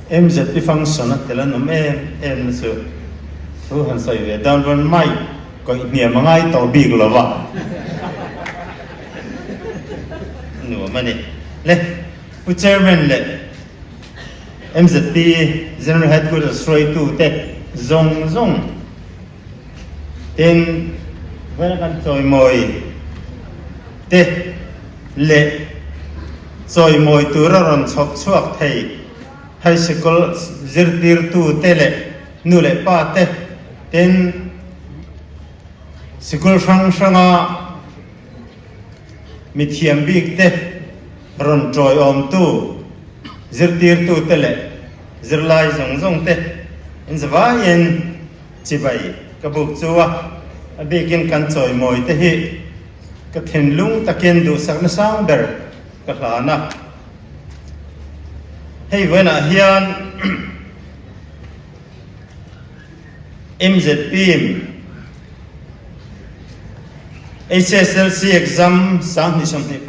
MZP function a tel an awm em em na chu thu han sawi ve dawn pawn mic kawih hniam a ngai tawh bik lo va, nuam a ni. Le Pu Chairman leh MZP General Headquarters hruaitu te zawng zawng tin vawiin a kan chawimawi te leh chawimawi tura rawn chhawp chhuak thei high sikul zirtirtu te leh nu leh pa te tin sikul hrang hranga mithiam bik te rawn tawiawmtu zirtirtu te leh zirlai zawng zawng te inzavaiin Chibai ka buk chu a, a bikin kan chawimawi te hi ka thinlung takin duhsakna sang ber ka hlan a. Hei vawiinah hian MZP HSLC exam 2025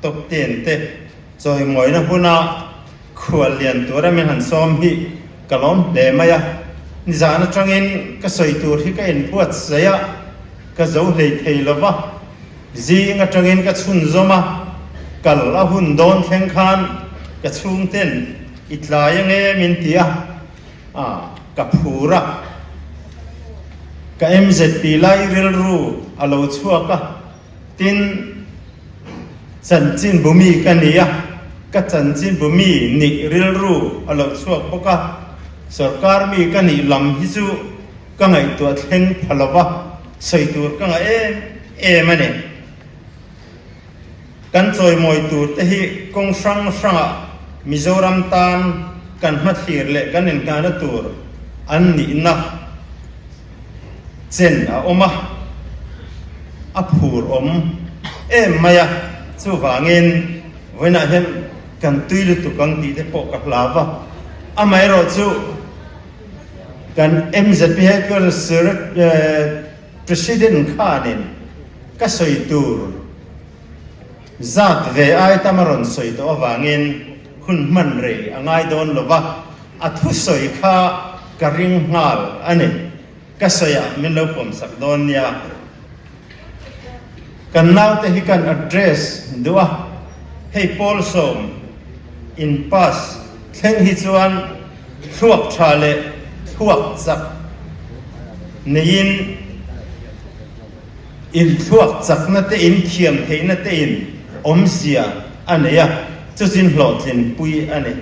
top ten te chawimawina huna Khuallian tura min han sawm hi ka lawm hle mai a, nizan atangin ka sawi tur hi ka inbuatsaih a, ka zo hlei thei lo va, zing atangin ka chhunzawm a, kal a hun dawn thleng khan ka chhungten i tlai ange min ti a, ka phur a, ka MZP lai rilru a lo chhuak a. Tin, chanchinbu mi ka ni a, ka chanchinbu mi nih rilru a lo chhuak bawk a, sorkar mi ka nih lam hi chu ka ngaihtuah thleng pha lo va, sawi tur ka ngah em em a ni. Kan chawimawi tur te hi kawng hrang hrangah Mizoram tan kan hmathlir leh kan inngahna tur an nihna chen a awm a, a phur awm em mai a, chuvangin vawiinah hian kan tui lutuk ang tih te pawh ka hlau va, amaherawh chu kan MZP headquarters President khanin ka sawi tur zat ve ai tam a rawn sawi tawh avangin hun hman rei a ngai dawn lo va, A thusawi kha ka ring nghal a ni. Ka sawiah min lo pawmsak dawn nia. Kan naute hi kan address duh a, hei pawl sawm in pass thleng hi chuan thluak tha leh thluak chak neiin in thluak chakna te in thiam theihna te in awmzia a nei a, chuchin hlawhtlin pui a ni.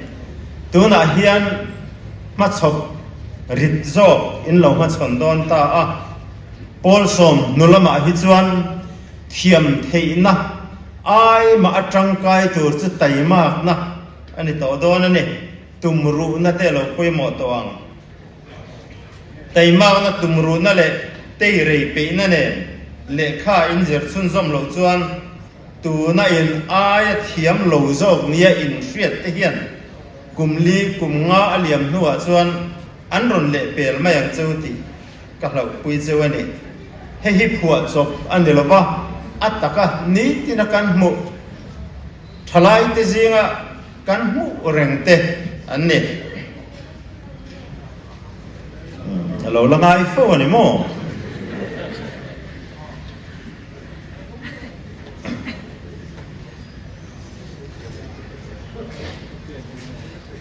Tunah hian hmachhawp rit zawk in lo hmachhawn dawn ta a, pawl sawm hnu lamah hi chuan thiam theihna ai mah a tangkai tur chu taimakna a ni tawh dawn a ni, tumruhna te a lo pawimawh tawh ang. Taimakna tumruhna leh teirei peihna nen lehkha in zir chhunzawm loh chuan tuna in aia thiam lo zawk nia in hriat te hian kum li kum nga a liam hnuah chuan an rawn lehpel mai ang cheu tih ka hlauhpui cheu a ni. Hei hi phuah chawp a ni lova, a taka nitina kan hmuh thalaite zinga kan hmuh reng te an ni. A lo la ngai fo a ni maw?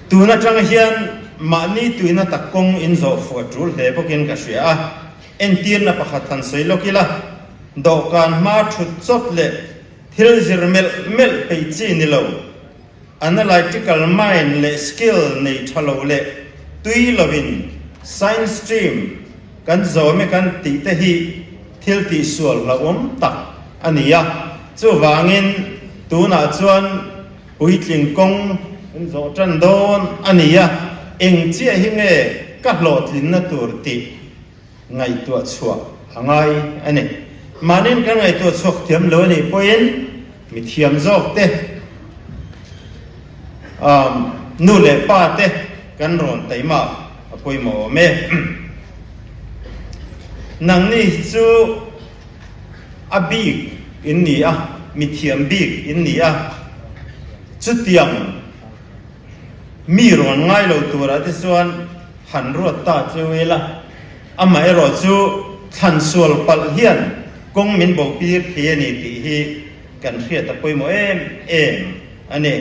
Tun atang hian mahni tuina tak kawng in zawh fuh a tul hle bawkin ka hria a, entirna pakhat han sawi lawk ila, dawhkan hma thut chawt leh thil zir melh melh peih chi ni lo. Analytical mind leh skill nei tha lo leh tui lovin science stream kan zawm e kan tih te hi thil tihsual hlauhawm tak a ni a. Chuvangin tunah chuan puitling kawng in zawh tan dawn a ni a, eng chiah hi nge ka hlawhtlinna tur tih ngaihtuah chhuah a ngai a ni. Mahniin kan ngaihtuah chhuak thiam lo a nih pawhin mi thiam zawk te, nu leh pa te kan rawn taihmah a pawimawh awm e. Nangni chu a bik in ni a, mi thiam bik in ni a, chutiang. Mi rawn ngai lo turah te chuan han ruat ta cheu ila, amaherawh chu thlan sual palh hian kawng min bo pir thei a ni tih hi kan hriat a pawimawh em em a ni.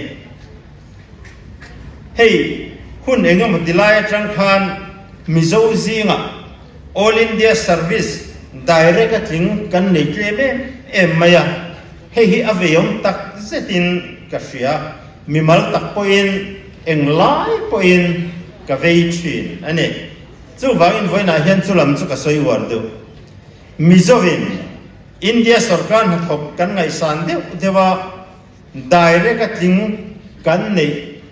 Hei hun eng emaw ti lai atang khan Mizo zingah All India Service direct a tling kan nei tlem em em mai a, hei hi a veiawm tak zetin ka hria, mimal tak pawhin englai pawhin ka vei thin a ni. Chuvangin vawiinah hian chulam chu ka sawi uar deuh. Mizovin India sorkar hnathawk kan ngaihsan deuh deuh a, direct a tling kan neih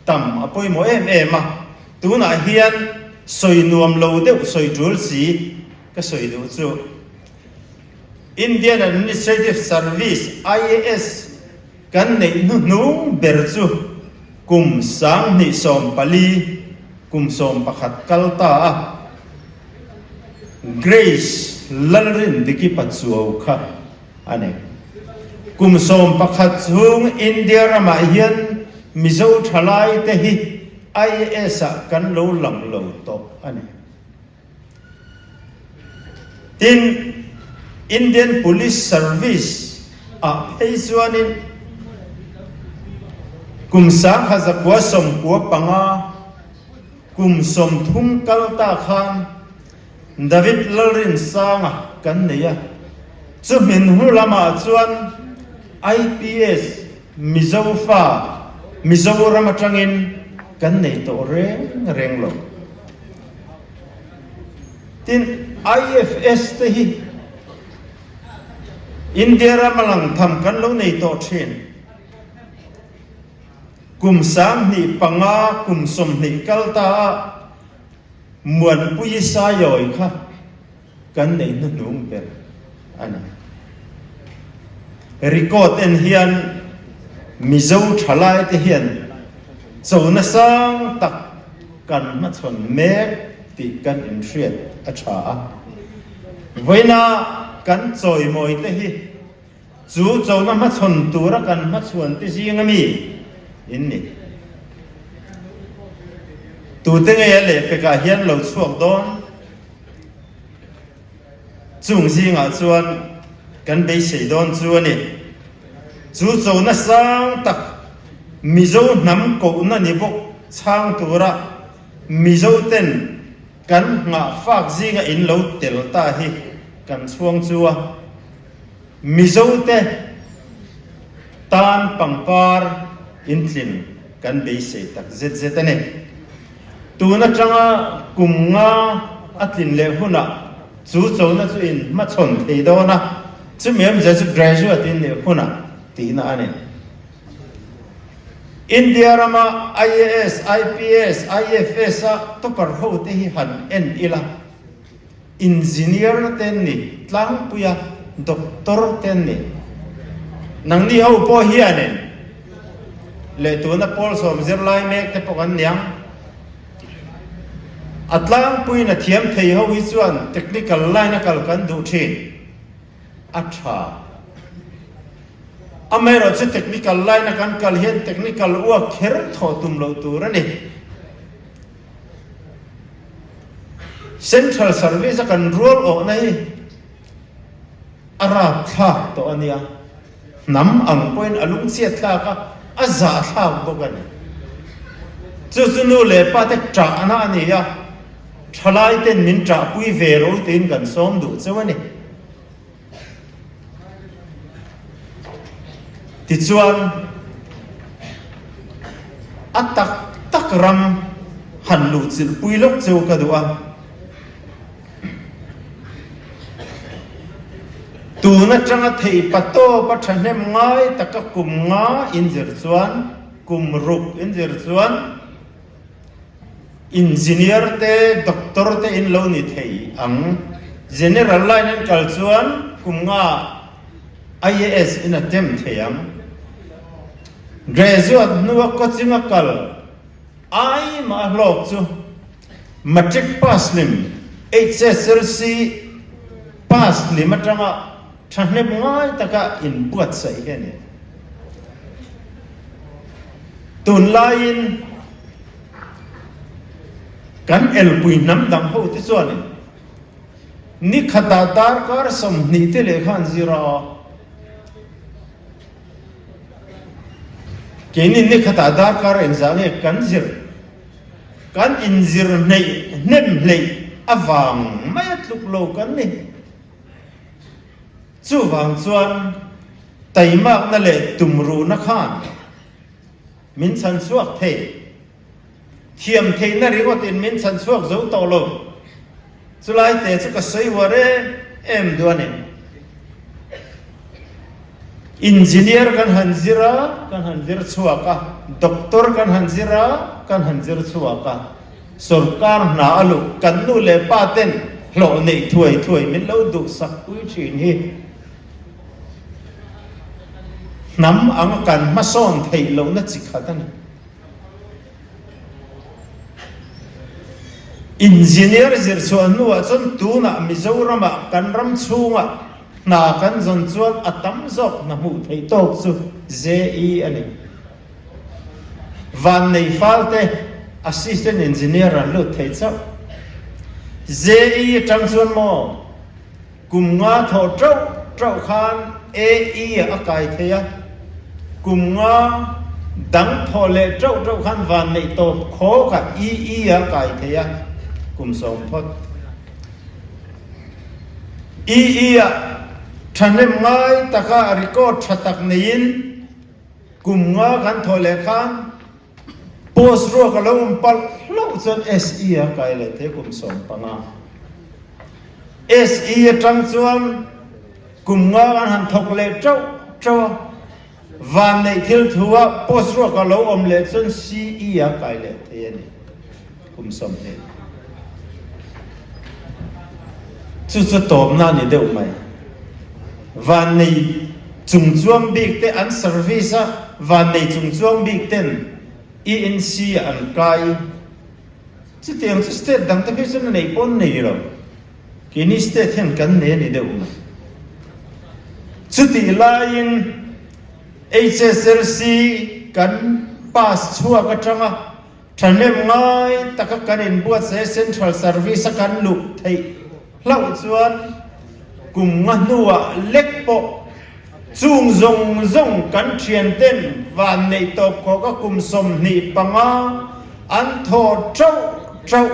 tam a pawimawh em em a, tunah hian sawi nuam lo deuh sawi tul si ka sawi duh chu Indian Administrative Service, IAS, kan neih hnuhnung ber chu kum 2014, kum 11 kal ta a Grace Lalrindiki Pachuau kha a ni. Kum 11 chhung India ramah hian Mizo thalai te hi IAS ah kan lo lang lo tawh a ni. Tin, Indian Police Service ah phei chuanin kum 1995, kum 30 kal ta khan David Lalrinsanga kan nei a, chu hmin hnu lamah chuan IPS Mizo fa Mizoram atangin kan nei tawh reng reng lo. Tin, IFS te hi India rama lang tham kan lo nei tawh thin. Kum 2005, kum 20 kal ta a, Muanpui Saiawi kha kan neih hnuhnung ber a ni. Record en hian Mizo thalai te hian chona sang tak kan hmachhawn mek tih kan inhriat a tha a. Vawiina kan chawimawi te hi Chu chona hmachhawn tura kan hmachhuan te zinga mi in ni. Tute ngei a lehpekah hian lo chhuak dawn? Chung zingah chuan kan beisei dawn chu a ni. Chu chona sang tak Mizo hnam kohna ni bawk chhang tura Mizo ten kan nghah fak zinga in lo tel ta hi kan chhuang chu a. Mizote tan pangpar intlin kan beisei tak zet zet a ni. Tun atanga kum nga a tlin leh hunah chu chona chu in hmachhawn thei dawn a, chumi awmzia chu graduate in nih hunah tihna a ni. India rama IAS, IPS, IFS a topper ho te hi han en ila. Engineer te an ni, tlangpuia doctor te an ni. Nangni ho pawh hianin leh tuna pawl sawm zirlai mek te pawh kan ni ang. A tlangpuiin a thiam thei ho hi chuan technical line a kal kan duh thin. A tha. Amaherawhchu technical line a kan kal hian technical uak kher thawh tum loh tur a ni. Central Service a kan rual awhna hi a rapthlak tawh a nia, hnam ang pawhin a lungchhiat thlak a, a zahthlak bawk a ni. Chu chu nu leh pa te ṭahna a ni a, ṭhalai ten min ṭahpui ve ro tiin kan sawm duh cheu a ni. Tichuan, a tak tak ram han luhchilhpui lawk cheu ka duh a. Tun atanga theih patawp a thahnem ngai taka kum nga inzir chuan, kum ruk inzir chuan, Engineer te, doctor te in lo ni thei ang. General line an kal chuan kum nga IAS in a tem thei ang. Graduate hnua coaching a kal ai mah a hlawk chu matric pass hlim, HSLC pass hlim atanga thahnem ngai taka inbuatsaih hi a ni. Tunlaiin. Kan elpui hnam dang ho te chuanin ni khatah darkar 20 te lehkha an zir a, keini ni khatah darkar engzah nge kan zir, kan inzir hneih hnem hleih avang mai a tluk lo kan ni. Chuvang chuan taimakna leh tumruhna khan min chhan chhuak thei. Thiam theihna ringawt in min chhan chhuak zo tawh lo. Chulai te chu ka sawi uar em em duh a ni. Engineer kan han zir a, kan han zir chhuak a, Doctor kan han zir a, kan han zir chhuak a. Sorkar hna a luh kan nu leh pa ten hlawh neih thuai thuai min lo duhsak pui thin hi hnam anga kan hmasawn theih lohna chi khat a ni. Engineer zir chhuah hnuah chuan tunah Mizoramah kan ram chhungah hna kan zawn chuan a tam zawk hna hmuh theih tawk chu JE a ni. Vannei falte Assistant Engineer an lut thei chauh. JE atang chuan maw Kum nga thawh teuh teuh khan AE ah a kai thei a, kum nga dang thawh leh teuh teuh khan vanneih tawp khawk ah EE ah a kai thei a, kum sawm phawt. EE ah thahnem ngai taka record tha tak neiin kum nga kan thawh leh khan Post ruak a lo awm palh hlauh chuan SE a kai leh thei kum 15. SE atang chuan kum nga an han thawk leh teuh teuh a, vanneih thil thu ah post ruak a lo awm leh chuan CE a kai leh thei a ni kum 20. Chu chu tawpna a ni deuh mai. Vannei chungchuang bik te an service a, vannei chungchuang bik ten ENC ah an kai. Chutiang chu state dang te phei chuan a nei pawh an nei lo. Keini state hian kan nei a ni deuh mai. Chutih laiin HSLC kan pass chhuak atanga Thahnem ngai taka kan inbuatsaih Central Service a kan luh theih hlauh chuan kum nga hnuah lek pawh chung zawng zawng kan thianten van neih tawp khawka kum 25 an thaw teuh teuh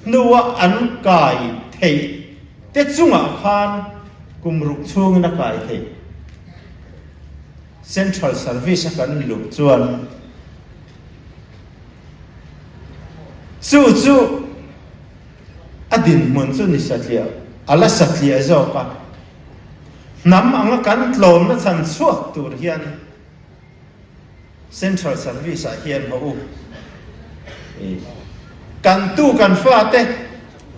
hnua an kai theih te chungah khan kum ruk chhungin a kai theih. Central Service a kan luh chuan Chu chu a dinhmun chu ni satliah, a la satliah zawk a. Hnam anga kan tlawmna chhan chhuak tur hian Central Service ah hian haw u. Kan tu kan fate,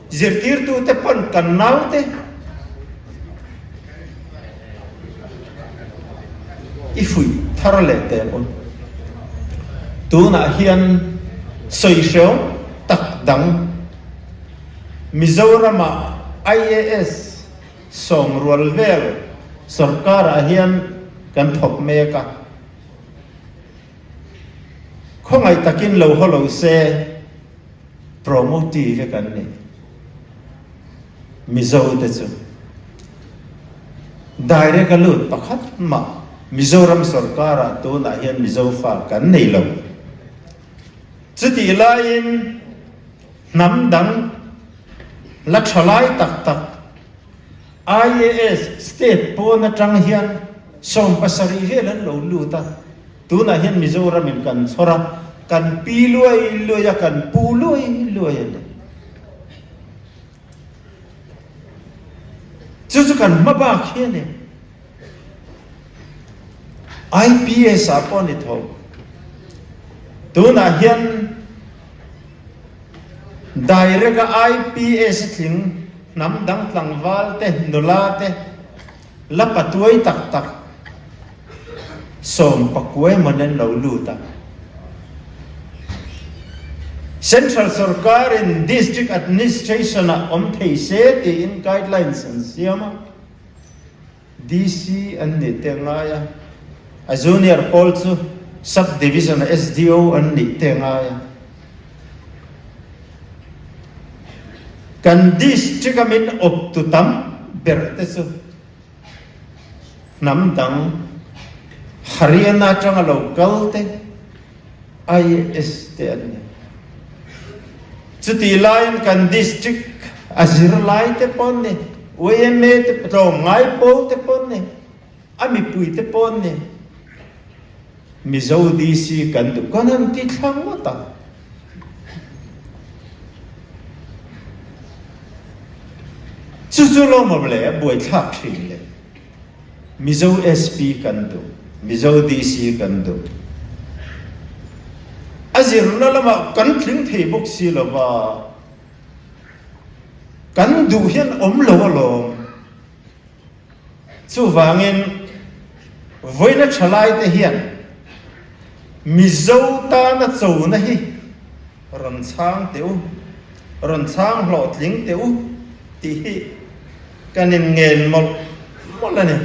zirtirtute pawn kan naute i fuih thar leh teh ang u. Tunah hian sawi hreu tak dang Mizoramah IAS sawm rual vel sorkarah hian kan thawk mek a. Khawngaih takin lo haw lo se promotee vek an ni. Mizo te chu direct a lut pakhat mah Mizoram sorkarah tunah hian Mizo fa kan nei lo. Chutih laiin hnam dang la tha lai tak tak IAS state pawn atang hian 70 vel an lo lut a, tunah hian Mizoram in kan chhawr a, kan pi luai luai a, kan pu luai luai a ni. Chu chu kan hma bak hi a ni. IPS ah pawh a ni tho. Tunah hian direct a IPS a tling hnam dang tlangval te, nula te la patuai tak tak 19 emaw nen lo lut a. Central sorkarin District Administration-ah awm thei se tiin guidelines an siam a, DC an nih te ngai a, a junior pawl chu Sub Division-a SDO an nih te ngai a. Kan district a min awptu tam ber te chu hnam dang Haryana atanga lo kal te, IAS te an ni. Chutih laiin kan district a zirlai te pawh an ni, yma te tlawmngai pawl te pawh an ni, a mipui te pawh an ni. Mizo DC kan duh kan han ti thla ngawt a. Chu chu lawmawm leh a buaithlak thin le. Mizo SP kan duh, Mizo DC kan duh. A zirna lamah kan tling thei bawk si lo va, kan duh hian awm lo alawm. Chuvangin, vawiina thalaite hian Mizo tana chona hi rawn chhang teh u, rawn chhang hlawhtling teh u tih hi kan inngen mawlh mawlh a ni.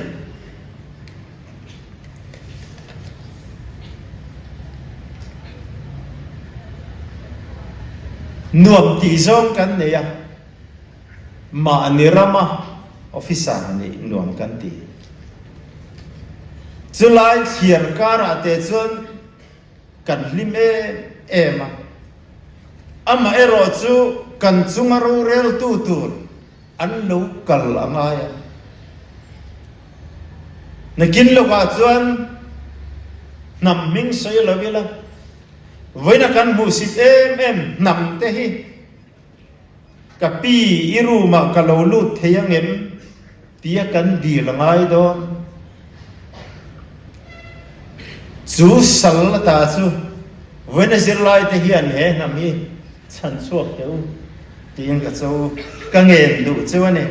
Nuam tih zawng kan nei a. Mahni rama officer nih nuam kan ti. Chulai thliar karah te chuan kan hlim em em a. Amaherawh chu kan chunga roreltu tur an lo kal a ngai a. Nakin lovah chuan hnam hming sawi lo ila, vawiina kan hmuhsit em em hnam te hi Ka pi, i room ah ka lo lut thei angem? tia kan dil a ngai dawn. Chu sal ata chu vawiina zirlai te hian he hnam hi chhan chhuak teh u tiin ka cho ka ngen duh chu a ni.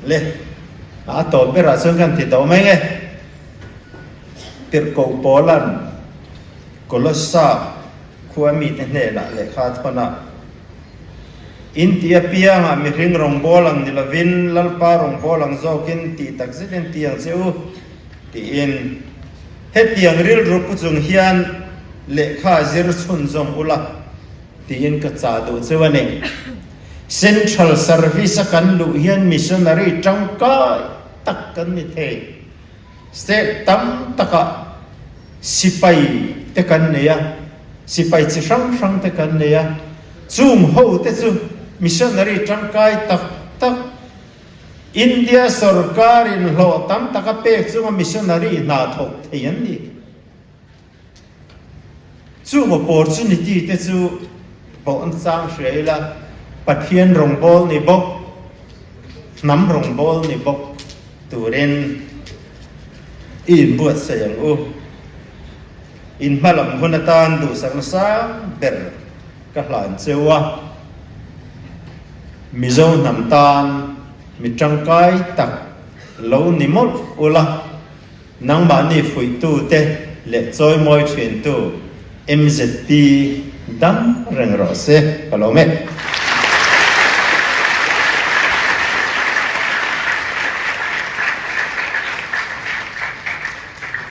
Le, a tawp berah chuan kan ti tawh mai nge. Tirhkoh Paula'n Kolossa khua mite hnenah lehkha a thawn a, In ti apiangah mihring rawngbâwl ang ni lovin Lalpa rawngbâwl ang zawkin tih tak zetin ti ang che u, tiin. Hetiang rilru pu chung hian lehkha zir chhunzawm ula, tiin ka chah duh cheu a ni. Central Service a kan luh hian missionary tangkai tak kan ni thei. State tam takah sipai te kan nei a, sipai chi hrang hrang te kan nei a, chung ho te chu missionary tangkai tak tak, India sorkarin hlawh tam taka pek chunga missionary hna thawk thei an ni. Chung opportunity te chu pawh an chang hria ila, Pathian rawngbâwl ni bawk, hnam rawngbâwl ni bawk turin i inbuatsaih ang u. In hmalam hun atan duhsakna sang ber ka hlan cheu a, Mizo hnam tan mi tangkai tak lo ni mawlh ula. Nangmahni fuihtute leh chawimawi thintu MZP dam reng rawh se ka lawm e.